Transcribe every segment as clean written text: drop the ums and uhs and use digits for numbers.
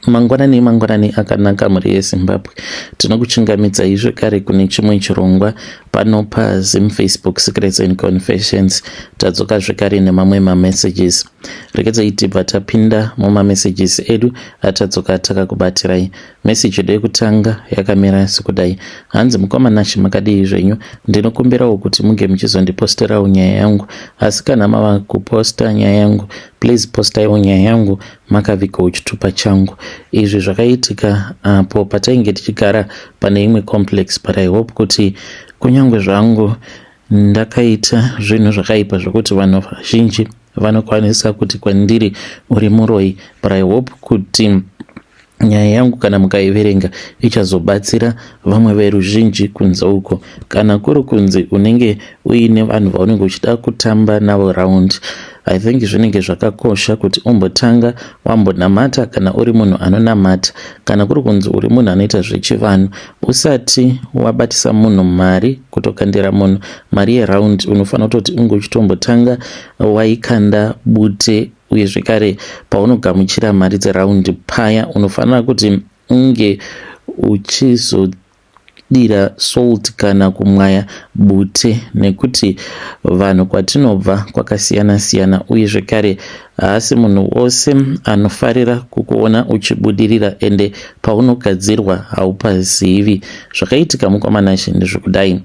Mangwanani mangwanani akanaka mhuri yeZimbabwe. Tinokuchingamidzai zvekare kune chimwe chirongwa pano paZim Facebook Secrets and Confessions. Tadzoka zvekare nemamwe mamessages. Regedzai tibva tapinda mumamessages edu atadzoka takakubatirai. Message yedu yekutanga yakamira sekudai. Hanzi mukoma Nashe makadii zvenyu? Ndinokumbirawo kuti munge muchizondiposterawo nyaya yangu. Asi kana mava kuposta nyaya yangu, please postaiwo nyaya yangu makavigawo chitupa changu. Izvi zvakaitika apo patainge tichigara pane imwe complex but I hope kuti kunyange zvangu ndakaita zvinhu zvakaipa zvokuti vanhu vazhinji vanokwanisa kuti kwandiri uri muroyi but I hope kuti nyaya yangu kana mukaiverenga ichazobatsira vamwe veruzhinji kunze uko. Kana kuri kunzi unenge uine vanhu vaunenge uchida kutamba navo round, I think zvinenge zvakakosha kuti umbotanga wambonamata kana uri munhu anonamata. Kana kuri kunzi uri munhu anoita zvechivanhu, usati wabatisa munhu mari, kutokandira munhu mari yeround, unofanira kutoti unge uchitombotanga waikanda bute. Uye zvekare paunogamuchira mari dzeraundi paya, unofanira kuti unge uchizodira salt kana kumwaya bute, nekuti vanhu kwatinobva kwakasiyana siyana, uye zvekare haasi munhu wose anofarira kukuona uchibudirira, ende paunogadzirwa haupazivi. Zvakaitika mukoma Nashe ndezvekudai.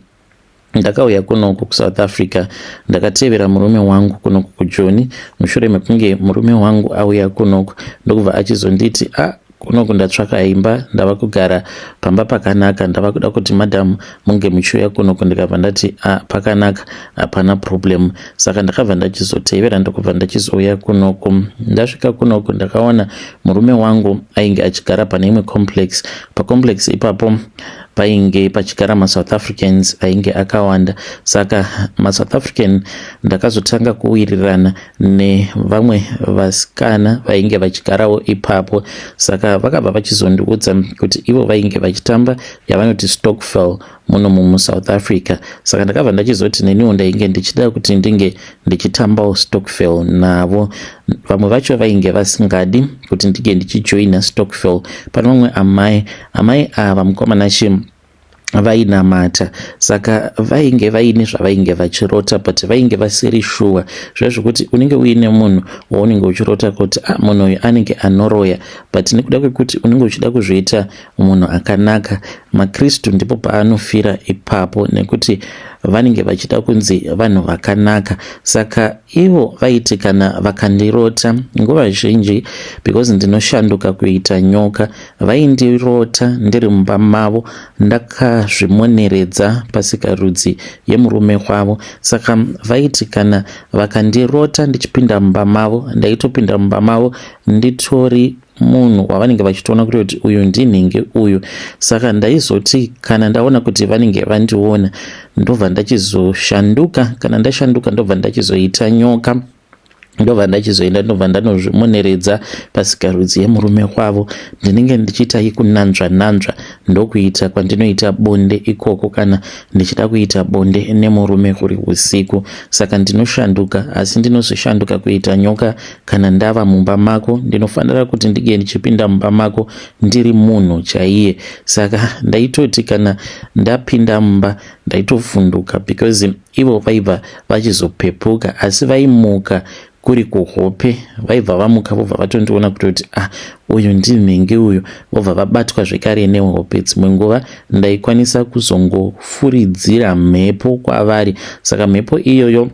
Ndakauya kunoku kuSouth Africa, ndakatevera murume wangu kunoku kuJoni. Mushure mekunge murume wangu auya kunoku, ndokubva achizonditi, "A, kunoku ndatsvaka imba, ndava kugara pamba pakanaka, ndava kuda kuti madam munge muchiuya kunoku." Ndikabva ndati, "A, pakanaka, hapana problem." Saka ndakabva ndachizotevera, ndokubva ndachizouya kunoku. Ndasvika kunoku, ndakaona murume wangu ainge achigara pane imwe complex. Pacomplex ipapo painge pachigara maSouth Africans ainge akawanda. Saka maSouth African, ndakazotanga kuwirirana nevamwe vasikana vainge vachigarawo ipapo. Saka vakabva vachizondiudza kuti ivo vainge vachitamba yavanoti stokvel muno muSouth Africa. Saka ndakabva ndachizoti neniwo ndainge ndichida kuti ndinge ndichitambawo stokvel navo. Vamwe vacho vainge vasingadi kuti ndinge ndichijoina stokvel. Pane vamwe amai, amai ava mukoma Nashe vainamata, saka vainge vaine zvavainge vachirota, but vainge vasiri shuwa. Zviya zvokuti unenge uine munhu waunenge uchirota kuti, "Ah, munhu uyu anenge anoroya," but nekuda kwekuti unenge uchida kuzviita munhu akanaka, maKristu ndipo paanofira ipapo, nekuti vanenge vachida kunzi vanhu vakanaka. Saka ivo vaiti kana vakandirota nguva zhinji, because ndinoshanduka kuita nyoka, vaindirota ndiri mumba mavo ndakazvimoneredza pasikarudzi yemurume wavo. Saka vaiti kana vakandirota ndichipinda mumba mavo, ndaitopinda mumba mavo nditori munhu wavanenge vachitoona kuti uyu ndinhingi uyu. Saka ndaizoti kana ndaona kuti vanenge vandiona, ndobva ndachizoshanduka. Kana ndashanduka, ndobva ndachizoita nyoka, ndobva ndachizoenda, ndobva ndanozvimoneredza pasikarudzi yemurume wavo. Ndinenge ndichiita yekunanzva nanzva, ndokuita kwandinoita bonde ikoko kana ndichida kuita bonde nemurume kuri usiku. Saka ndinoshanduka, asi ndinozoshanduka kuita nyoka kana ndava mumba mako. Ndinofanira kuti ndinge ndichipinda mumba mako ndiri munhu chaiye. Saka ndaitoti kana ndapinda mumba, ndaitovhunduka, because ivo vaibva vachizopepuka, asi vaimuka kuri kuhope. Vaibva vamuka, vobva vatondiona kutoti, "Ah, uyu ndinhingi uyu," vobva vabatwa zvekare nehope. Dzimwe nguva ndaikwanisa kuzongofuridzira mhepo kwavari. Saka mhepo iyoyo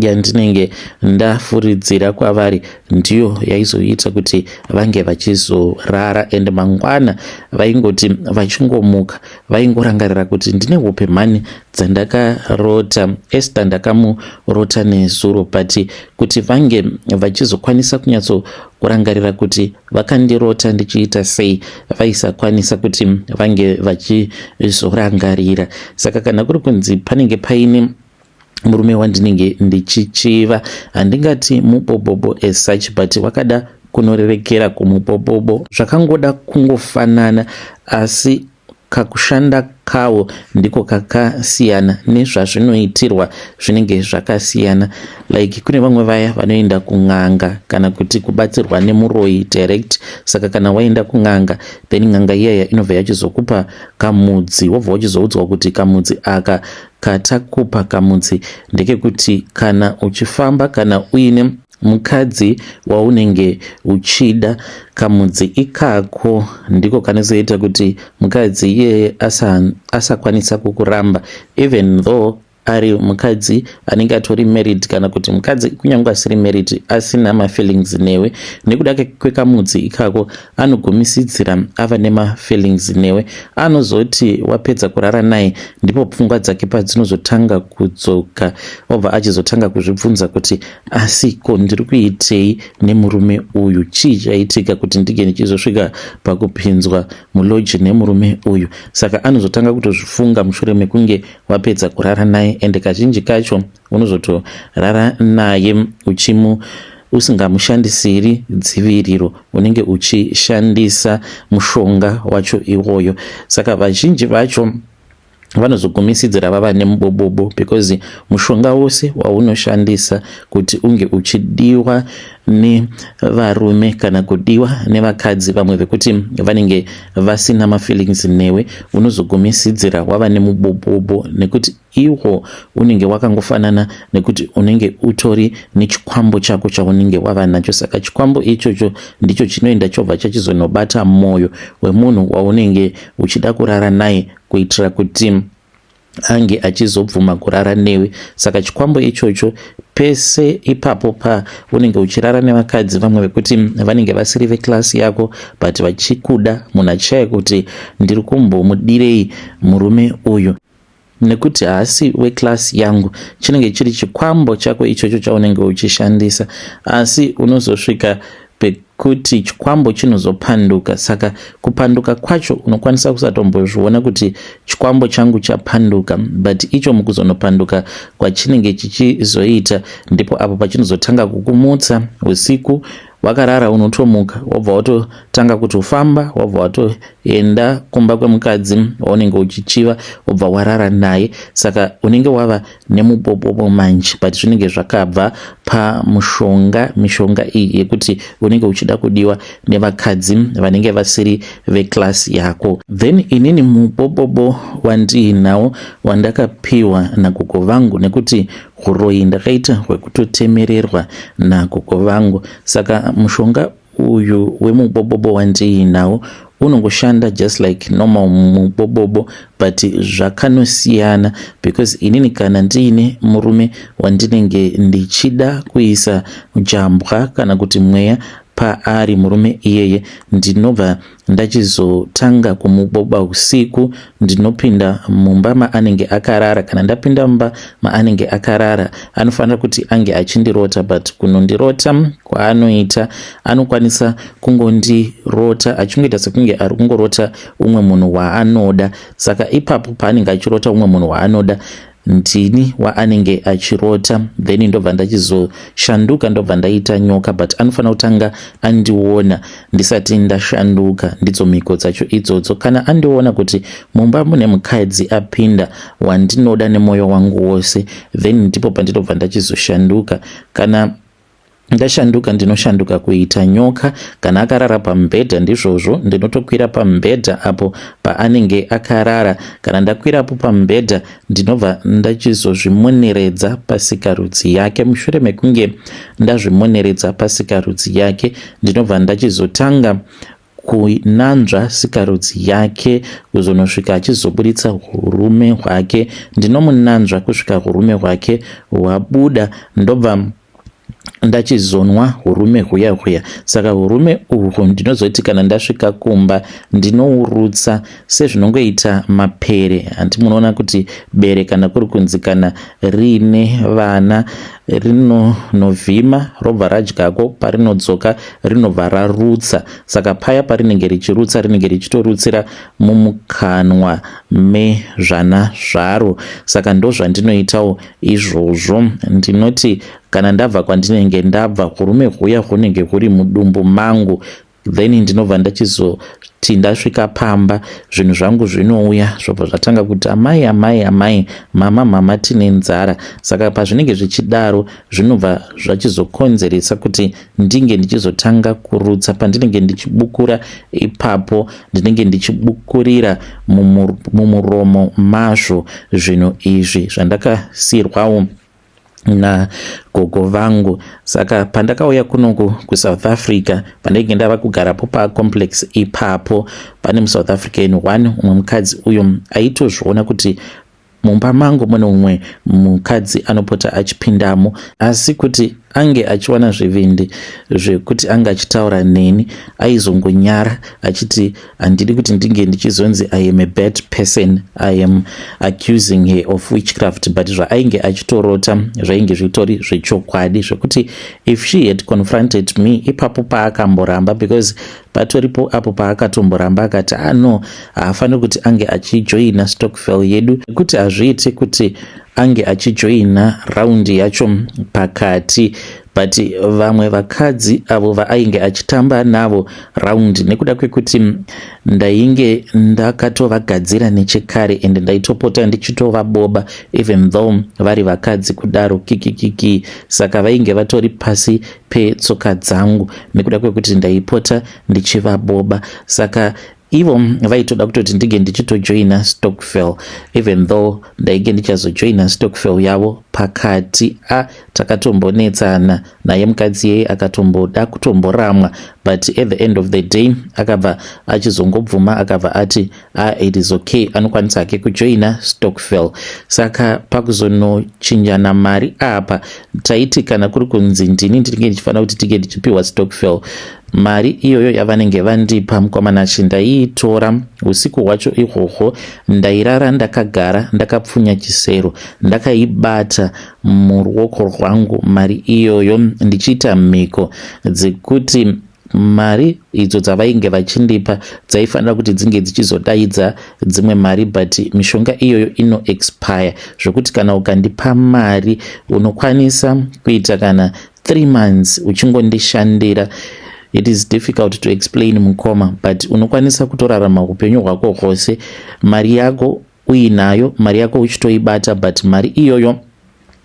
yandinenge ndafuridzira kwavari ndiyo yaizoita kuti vange vachizorara, and mangwana vaingoti vachingomuka, vaingorangarira kuti ndine hope mhani dzandakarota, Esther ndakamurota nezuro, but kuti vange vachizokwanisa kunyatsokurangarira kuti vakandirota ndichiita sei, vaisakwanisa kuti vange vachizorangarira. Saka kana kuri kunzi panenge paine murume wandinenge ndichichiva, handingati mubobobo as such, but wakada kunorerekera kumubobobo, zvakangoda kungofanana, asi Kakushanda kawo ndiko kakasiyana nezvazvinoitirwa zvinenge zvakasiyana. Like kune vamwe vaya vanoenda kun'anga kana kuti kubatsirwa nemuroyi direct. Saka kana waenda kun'anga then n'anga iyaya inobva yachizokupa kamudzi wobva wachizoudzwa kuti kamudzi aka katakupa kamudzi ndekekuti kana uchifamba kana uine mukadzi waunenge uchida kamudzi ikako ndiko kanozoita kuti mukadzi iyeye asakwanisa asa kukuramba even though ari mukadzi anenge atori married kana kuti mukadzi kunyange asiri married asina mafeelings newe nekuda kwekamudzi ikako anogumisidzira ava nemafeelings newe anozoti wapedza kurara naye ndipo pfungwa dzake padzinozotanga kudzoka obva achizotanga kuzvibvunza kuti asi ko ndiri kuitei nemurume uyu chii chaitika kuti ndinge ndichizosvika pakupinzwa muloji nemurume uyu saka anozotanga kutozvifunga mushure mekunge wapedza kurara naye ende kazhinji kacho unozotorara naye uchimu usingamushandisiri dziviriro unenge uchishandisa mushonga wacho iwoyo saka vazhinji vacho vanozogumisidzira vava nemubobobo because mushonga wose waunoshandisa kuti unge uchidiwa nevarume kana kudiwa nevakadzi vamwe vekuti vanenge vasina mafeelings newe unozogumisidzira wava nemubobobo nekuti iwo unenge wakangofanana nekuti unenge utori nechikwambo chako chaunenge wava nacho saka chikwambo ichocho ndicho chinoenda chobva chachizonobata mwoyo wemunhu waunenge uchida kurara naye kuitira kuti ange achizobvuma kurara newe saka chikwambo ichocho pese ipapo paunenge uchirara nevakadzi vamwe vekuti vanenge vasiri veklasi yako but vachikuda munhu achishaya kuti ndiri kumbomudirei murume uyu nekuti haasi weclass yangu chinenge chiri chikwambo chako ichocho chaunenge uchishandisa asi unozosvika pekuti chikwambo chinozopanduka saka kupanduka kwacho unokwanisa kusatombozviona kuti chikwambo changu chapanduka but icho mukuzonopanduka kwachinenge chichizoita ndipo apo pachinozotanga kukumutsa usiku wakarara unotomuka wobva watotanga kutofamba wobva watoenda kumba kwemukadzi waunenge uchichiva wobva warara naye saka unenge wava nemubobobo manje but zvinenge zvakabva pamushonga mishonga iyi yekuti unenge uchida kudiwa nevakadzi vanenge vasiri veclass yako then inini mubobobo wandiinawo wandakapiwa nagogo vangu nekuti huroyi ndakaita hwekutotemererwa nagogo vangu saka mushonga uyu wemubobobo wandiinawo unongoshanda just like normal mubobobo but zvakanosiyana because inini kana ndiine murume wandinenge ndichida kuisa jambwa kana kuti mweya paari murume iyeye ndinobva ndachizotanga kumuboba usiku ndinopinda mumba maanenge akarara kana ndapinda mumba maanenge akarara anofanira kuti ange achindirota but kunondirota kwaanoita anokwanisa kungondirota achingoita sekunge ari kungorota umwe munhu waanoda saka ipapo paanenge achirota umwe munhu waanoda ndini waanenge achirota then ndobva ndachizoshanduka ndobva ndaita nyoka but anofanira kutanga andiona ndisati ndashanduka ndidzo mhiko dzacho idzodzo kana andiona kuti mumba mune mukadzi apinda wandinoda nemwoyo wangu wose then ndipo pandinobva ndachizoshanduka kana ndashanduka ndinoshanduka kuita nyoka kana akarara pamubhedha ndizvozvo ndinotokwira pamubhedha apo paanenge akarara kana ndakwirapo pamubhedha ndinobva ndachizozvimoneredza pasikarudzi yake mushure mekunge ndazvimoneredza pasikarudzi yake ndinobva ndachizotanga kunanzva sikarudzi yake kuzonosvika achizoburitsa hurume hwake ndinomunanzva kusvika hurume hwake hwabuda ndobva ndachizonwa hurume huya huya saka hurume uhwu ndinozoti kana ndasvika kumba ndinourutsa sezvinongoita mapere hanti munoona kuti bere kana kuri kunzi kana riine vana rinonovhima robva radyako parinodzoka rinobva rarutsa saka paya parinenge richirutsa rinenge richitorutsira mumukanwa mezvana zvaro saka ndozvandinoitawo izvozvo ndinoti kana ndabva kwandinenge ndabva hurume huya hunenge huri mudumbu mangu then ndinobva ndachizotanga ndasvika pamba zvinhu zvangu zvinouya zvobva zvatanga kuti amai amai amai mama mama tine nzara. Saka pazvinenge zvichidaro zvinobva zvachizokonzeresa kuti ndinge ndichizotanga kurutsa pandinenge ndichibukura ipapo ndinenge ndichibukurira mumuromo mazvo zvinhu izvi zvandakasiirwawo nagogo vangu. Saka pandakauya kunoku kuSouth Africa, pandainge ndava kugarapo pacomplex ipapo, pane muSouth African one, umwe mukadzi uyo aitozviona kuti mumba mangu mune umwe mukadzi anopota achipindamo, asi kuti ange achiwana zvivindi zvekuti ange achitaura neni aizongonyara achiti handidi kuti ndinge ndichizonzi I am a bad person, I am accusing her of witchcraft. But zvaainge achitorota zvainge zvitori zvechokwadi, zvekuti if she had confronted me ipapo paakamboramba, because patoripo apo paakatomboramba akati ano ah, haafaniri kuti ange achijoina stokvel yedu nekuti hazviiti kuti ange achijoina raundi yacho pakati. But vamwe vakadzi avo vaainge achitamba navo raundi, nekuda kwekuti ndainge ndakatovagadzira nechekare and ndaitopota ndichitovaboba even though vari vakadzi kudaro, kikikiki, saka vainge vatori pasi petsoka dzangu nekuda kwekuti ndaipota ndichivaboba. Saka ivo vaitoda kutoti ndinge ndichitojoina stokvel even though ndainge ndichazojoina stokvel yavo pakati. A takatombonetsana naye mukadzi yeye, akatomboda kutomboramwa, but at the end of the day akabva achizongobvuma, akabva ati ah, it is okay, anokwanisa hake kujoina stokvel. Saka pakuzonochinjana mari apa, taiti kana kuri kunzi ndini ndinenge ndichifanira kuti tinge ndichipiwa stokvel, mari iyoyo yavanenge vandipa, mukwamanachi, ndaiitora usiku hwacho ihwohwo. Ndairara ndakagara ndakapfunya chisero, ndakaibata muruoko rwangu mari iyoyo, ndichiita mhiko dzekuti mari idzo dzavainge vachindipa dzaifanira kuti dzinge dzichizodaidza dzimwe mari. But mishonga iyoyo ino expire, zvokuti kana ukandipa mari unokwanisa kuita kana 3 months uchingondishandira. It is difficult to explain, mukoma, but unokwanisa kutorarama upenyu hwako hwose mari yako uinayo, mari yako uchitoibata, but mari iyoyo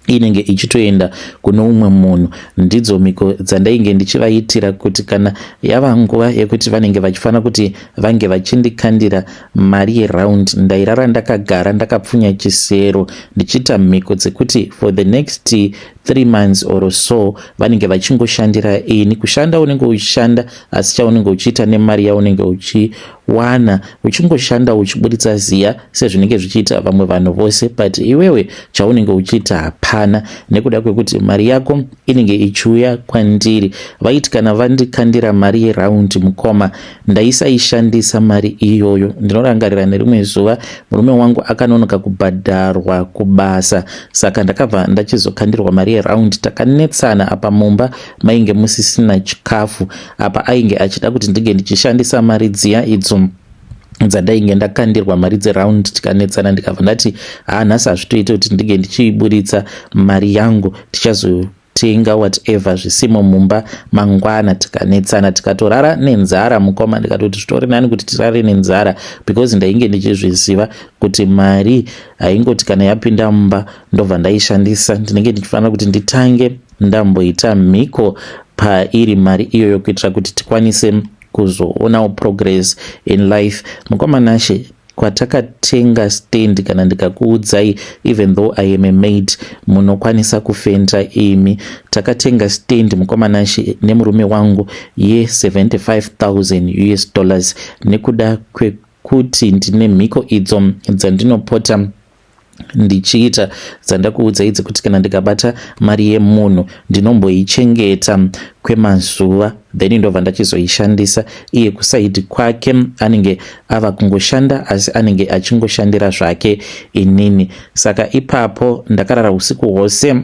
inenge ichitoenda kune umwe munhu. Ndidzo mhiko dzandainge ndichivaitira kuti kana yava nguva yekuti vanenge vachifanira kuti vange vachindikandira mari yeround, ndairara ndakagara ndakapfunya chisero ndichiita mhiko dzekuti for the next 3 months or so vanenge vachingoshandira ini. Kushanda unenge uchishanda, asi chaunenge uchiita nemari yaunenge uchiwana, uchingoshanda uchiburitsa ziya sezvinenge zvichiita vamwe vanhu vose, but iwewe chaunenge uchiita hapana, nekuda kwekuti mari yako inenge ichiuya kwandiri. Vaiti kana vandikandira mari yeraundi, mukoma, ndaisaishandisa mari iyoyo. Ndinorangarira nerimwe zuva murume wangu akanonoka kubhadharwa kubasa, saka ndakabva ndachizokandirwa mari yeraundi. Takanetsana apa mumba mainge musisina chikafu. Apa ainge achida kuti ndinge ndichishandisa mari dziya idzo dzandainge ndakandirwa, mari dzeround. Tikanetsana, ndikabva ndati haa, nhasi hazvitoite kuti ndinge ndichiiburitsa mari yangu, tichazotenga whatever zvisimo mumba mangwana. Tikanetsana, tikatorara nenzara, mukoma. Ndikatoti zvitori nani kuti tirare nenzara, because ndainge ndichizviziva kuti mari haingoti kana yapinda mumba ndobva ndaishandisa. Ndinenge ndichifanira kuti nditange ndamboita mhiko pairi mari iyoyo kuitira kuti tikwanise kuzoonawo progress in life. Mukoma Nashe, kwatakatenga stand, kana ndikakuudzai, even though I am a maid, munokwanisa kufenda imi. Takatenga stand, mukoma Nashe, nemurume wangu ye75,000 US dollars, nekuda kwekuti ndine mhiko idzo dzandinopota ndichiita dzandakuudzai, dzekuti kana ndikabata mari yemunhu ndinomboichengeta kwemazuva, then ndobva ndachizoishandisa. Iye kuside kwake anenge ava kungoshanda, asi anenge achingoshandira zvake inini. Saka ipapo ndakarara usiku hwose.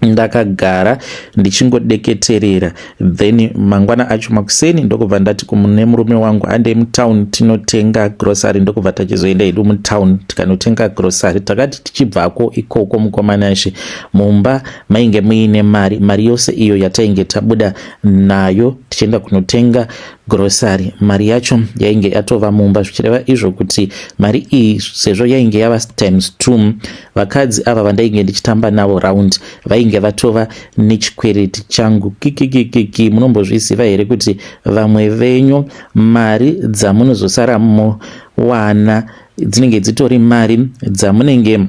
Ndakagara ndichingodeketerera, then mangwana acho makuseni ndokubva ndati kumune murume wangu, "Handei mutown tinotenga grocery." Ndokubva tachizoenda hedu mutown tikanotenga grocery. Takati tichibvako ikoko, mukoma Nashe, mumba mainge muine mari, mari yose iyo yatainge tabuda nayo tichienda kunotenga grocery, mari yacho yainge yatova mumba, zvichireva izvo kuti mari iyi, sezvo yainge yava times two, vakadzi ava vandainge ndichitamba navo round vainge vatova nechikwereti changu. Kikikikiki, munombozviziva here kuti vamwe venyu mari dzamunozosara mowana dzinenge dzitori mari dzamunenge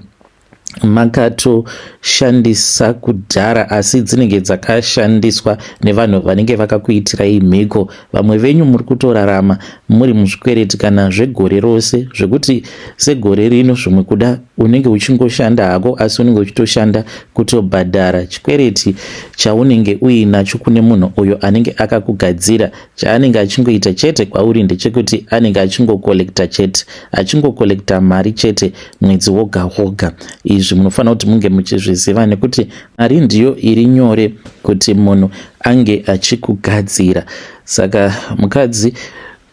makatoshandisa kudhara, asi dzinenge dzakashandiswa nevanhu vanenge vakakuitirai mhiko? Vamwe venyu muri kutorarama muri muzvikwereti kana zvegore rose, zvekuti segore rino zvimwe kuda unenge uchingoshanda hako, asi unenge uchitoshanda kutobhadhara chikwereti chaunenge uinacho kune munhu uyo anenge akakugadzira. Chaanenge achingoita chete kwauri ndechekuti anenge achingocollecta chete, achingocollecta mari chete mwedzi woga woga. Izvi munofanira kuti munge muchizviziva, nekuti mari ndiyo iri nyore kuti munhu ange achikugadzira. Saka mukadzi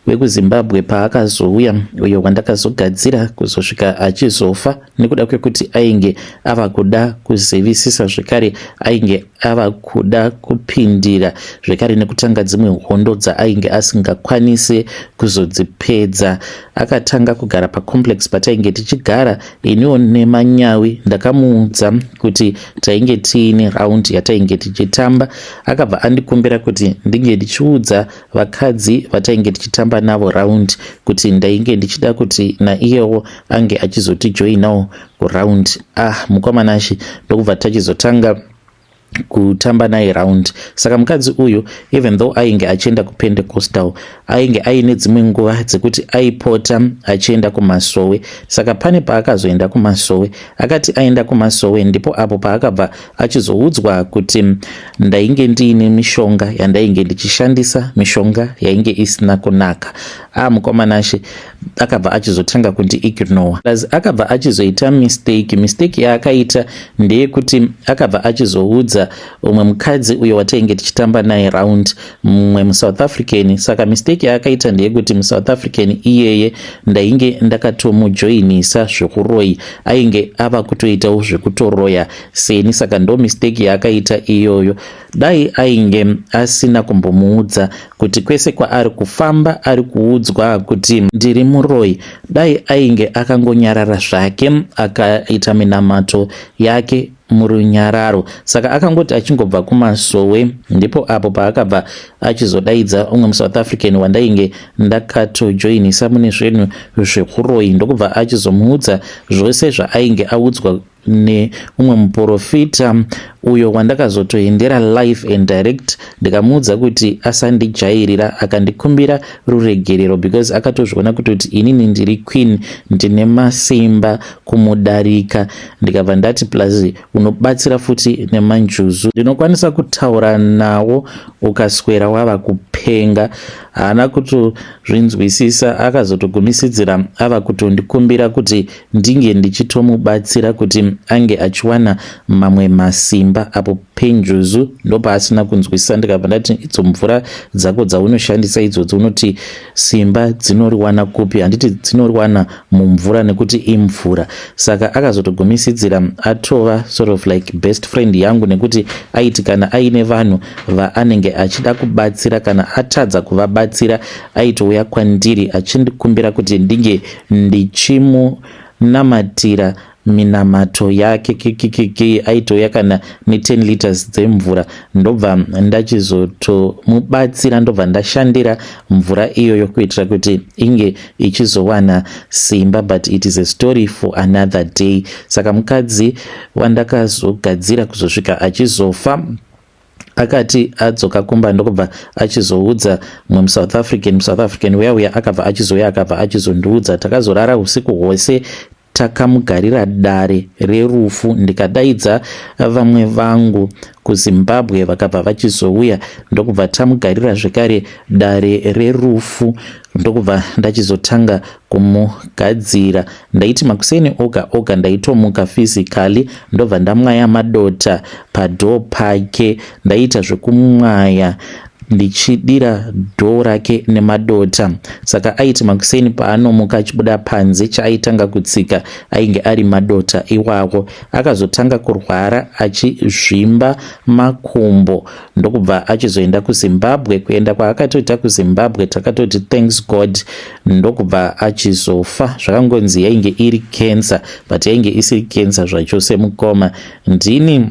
wekuZimbabwe paakazouya, uyo wandakazogadzira kuzosvika achizofa, nekuda kwekuti ainge ava kuda kuzivisisa zvekare, ainge ava kuda kupindira zvekare nekutanga dzimwe hondo dzaainge asingakwanisi kuzodzipedza, akatanga kugara pacomplex patainge tichigara. Iniwo nemanyawi ndakamuudza kuti tainge tiine round yatainge tichitamba. Akabva andikumbira kuti ndinge ndichiudza vakadzi vatainge tichitamba navo round kuti ndainge ndichida kuti naiyewo ange achizotijoinawo kuround. Ah, mukoma Nashe, ndokubva tachizotanga kutamba naye round. Saka mukadzi uyu, even though ainge achienda kuPentecostal, ainge aine dzimwe nguva dzekuti aipota achienda kumasowe. Saka pane paakazoenda kumasowe. Akati aenda kumasowe, ndipo apo paakabva achizoudzwa kuti ndainge ndiine mishonga yandainge ndichishandisa, mishonga yainge isina kunaka. A, mukoma Nashe, akabva achizotanga kundiignore. Plus akabva achizoita mistake. Mistake yaakaita ndeyekuti akabva achizoudza umwe mukadzi uyo watainge tichitamba naye round, mumwe muSouth African. Saka mistake yaakaita ndeyekuti muSouth African iyeye ndainge ndakatomujoinisa zvekuroyi, ainge ava kutoitawo zvekutoroya seni. Saka ndo mistake yaakaita iyoyo. Dai ainge asina kumbomuudza kuti kwese kwaari kufamba ari kuudzwa kuti ndiri muroyi, dai ainge akangonyarara zvake, akaita minamato yake murunyararo. Saka akangoti achingobva kumasowe, ndipo apo paakabva achizodaidza umwe muSouth African wandainge ndakatojoinisa mune zvinhu zvekuroyi, ndokubva achizomuudza zvose zvaainge audzwa neumwe muprofita uyo wandakazotoendera live and direct, ndikamuudza kuti asandijairira. Akandikumbira ruregerero because akatozviona kutoti inini ndiri queen, ndine masimba kumudarika. Ndikabva ndati, "Plus unobatsira futi nemanjuzu, ndinokwanisa kutaura nawo ukaswera wava kupenga." Haana kutozvinzwisisa, akazotogumisidzira ava kutondikumbira kuti ndinge ndichitomubatsira kuti ange achiwana mamwe masimba apo penjuzu. Ndopaasina kunzwisisa. Ndikabva ndati, "Idzo mvura dzako dzaunoshandisa idzodzo, unoti simba dzinoriwana kupi? Handiti dzinoriwana mumvura, nekuti imvura?" Saka akazotogumisidzira atova sort of like best friend yangu, nekuti aiti kana aine vanhu vaanenge achida kubatsira, kana atadza kuvabatsira, aitouya kwandiri achindikumbira kuti ndinge ndichimunamatira minamato yake. Kikikiki, aitouya kana ne10 liters dzemvura, ndobva ndachizotomubatsira, ndobva ndashandira mvura iyoyo kuitira kuti inge ichizowana simba. But it is a story for another day. Saka mukadzi wandakazogadzira kuzosvika achizofa, akati adzoka kumba, ndokubva achizoudza mumwe muSouth African. MuSouth African uya uya akabva achizouya, akabva achizondiudza. Takazorara usiku hwose. Takamugarira dare rerufu, ndikadaidza vamwe vangu kuZimbabwe, vakabva vachizouya, ndokubva tamugarira zvekare dare rerufu, ndokubva ndachizotanga kumugadzira. Ndaiti makuseni oga oga ndaitomuka physically, ndobva ndamwaya madota padoor pake. Ndaiita zvekumwaya ndichidira door rake nemadota. Saka aiti makuseni paanomuka achibuda panze, chaaitanga kutsika ainge ari madota iwawo. Akazotanga kurwara achizvimba makumbo, ndokubva achizoenda kuZimbabwe. Kuenda kwaakatoita kuZimbabwe, takatoti thanks God, ndokubva achizofa. Zvakangonzi yainge iri cancer, but yainge isiri cancer zvachose, mukoma. Ndini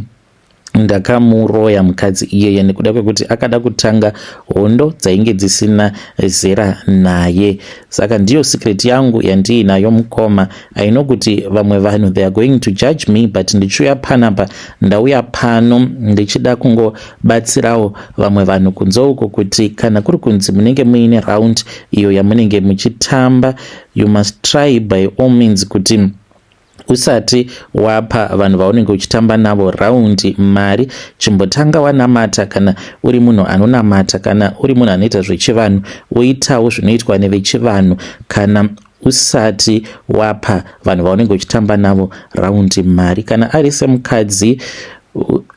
ndakamuroya mukadzi iyeye nekuda kwekuti akada kutanga hondo dzainge dzisina zera naye. Saka ndiyo secret yangu yandiinayo, mukoma. I know kuti vamwe vanhu, they are going to judge me, but ndichiuya panapa, ndauya pano ndichida kungobatsirawo vamwe vanhu kunze uko, kuti kana kuri kunzi munenge muine round iyo yamunenge muchitamba, you must try by all means kuti usati wapa vanhu vaunenge uchitamba navo round mari, chimbotanga wanamata. Kana uri munhu anonamata, kana uri munhu anoita zvechivanhu, woitawo zvinoitwa nevechivanhu kana usati wapa vanhu vaunenge uchitamba navo round mari. Kana ari semukadzi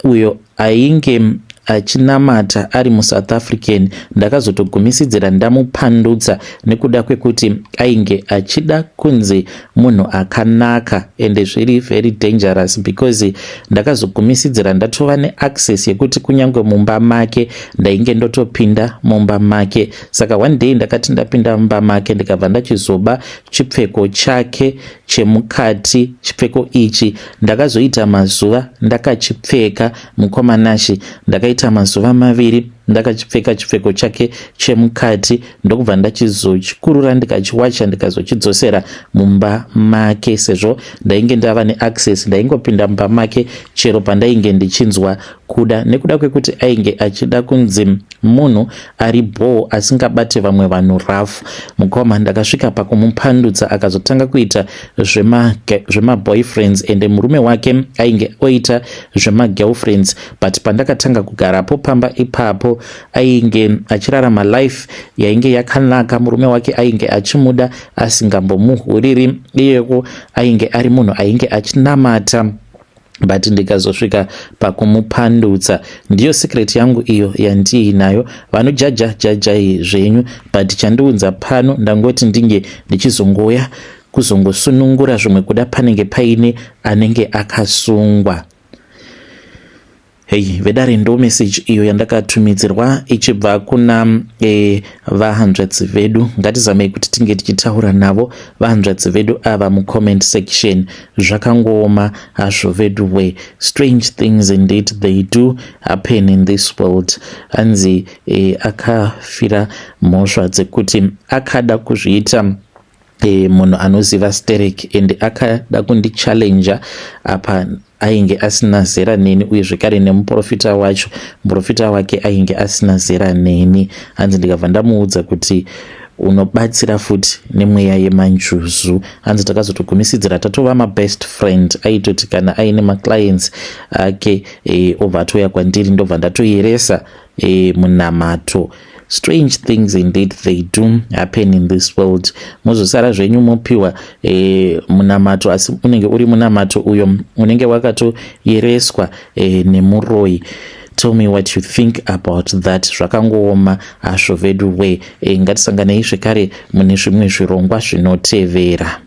uyo ainge achinamata ari muSouth African, ndakazotogumisidzira ndamupandutsa nekuda kwekuti ainge achida kunzi munhu akanaka, ende zviri very dangerous, because ndakazogumisidzira ndatova neaccess yekuti kunyange mumba make ndainge ndotopinda mumba make. Saka one day ndakati ndapinda mumba make, ndikabva ndachizoba chipfeko chake chemukati. Chipfeko ichi ndakazoita mazuva ndakachipfeka, mukoma Nashe. Ndakaita mazuva 2 ndakachipfeka chipfeko chake chemukati, ndokubva ndachizochikurura, ndikachiwacha, ndikazochidzosera mumba make. Sezvo ndainge ndava neaccess, ndaingopinda mumba make chero pandainge ndichinzwa kuda, nekuda kwekuti ainge achida kunzi munhu ari bho, asingabate vamwe vanhu rafu. Mukoma, ndakasvika pakumupandutsa. Akazotanga kuita zvemaboyfriends, ende murume wake ainge oita zvemagirlfriends. But pandakatanga kugarapo pamba ipapo, ainge achirarama life yainge yakanaka. Murume wake ainge achimuda, asingambomuhuriri. Iyeko ainge ari munhu ainge achinamata, but ndikazosvika pakumupandutsa. Ndiyo secret yangu iyo yandiinayo. Vanojaja, jajai zvenyu, but chandiunza pano, ndangoti ndinge ndichizongoya kuzongosunungura zvimwe kuda panenge paine anenge akasungwa. Hei vedare, ndo message iyo yandakatumidzirwa ichibva kuna vahanzvadzi vedu. Ngatizamei kuti tinge tichitaura navo vahanzvadzi vedu ava mucomment section. Zvakangooma hazvo vedu we. Strange things indeed, they do happen in this world. Anzi akafira mhosva dzekuti akada kuzviita munhu anoziva sterek and akada kundichallenja. Apa ainge asina zera neni, uye zvekare nemuprofita wacho, muprofita wake ainge asina zera neni. Hanzi ndikabva ndamuudza kuti unobatsira futi nemweya yemanjuzu. Hanzi takazotogumisidzira tatova mabest friend. Aitoti kana aine maclients ake obva atouya kwandiri, ndobva ndatoyeresa munamato. Strange things indeed, they do happen in this world. Muzosara zvenyu mopiwa munamato, asi unenge uri munamato uyo unenge wakatoyereswa nemuroi. Tell me what you think about that. Zvakangooma hazvo vedu we. Ngatisanganei zvekare mune zvimwe zvirongwa zvinotevera.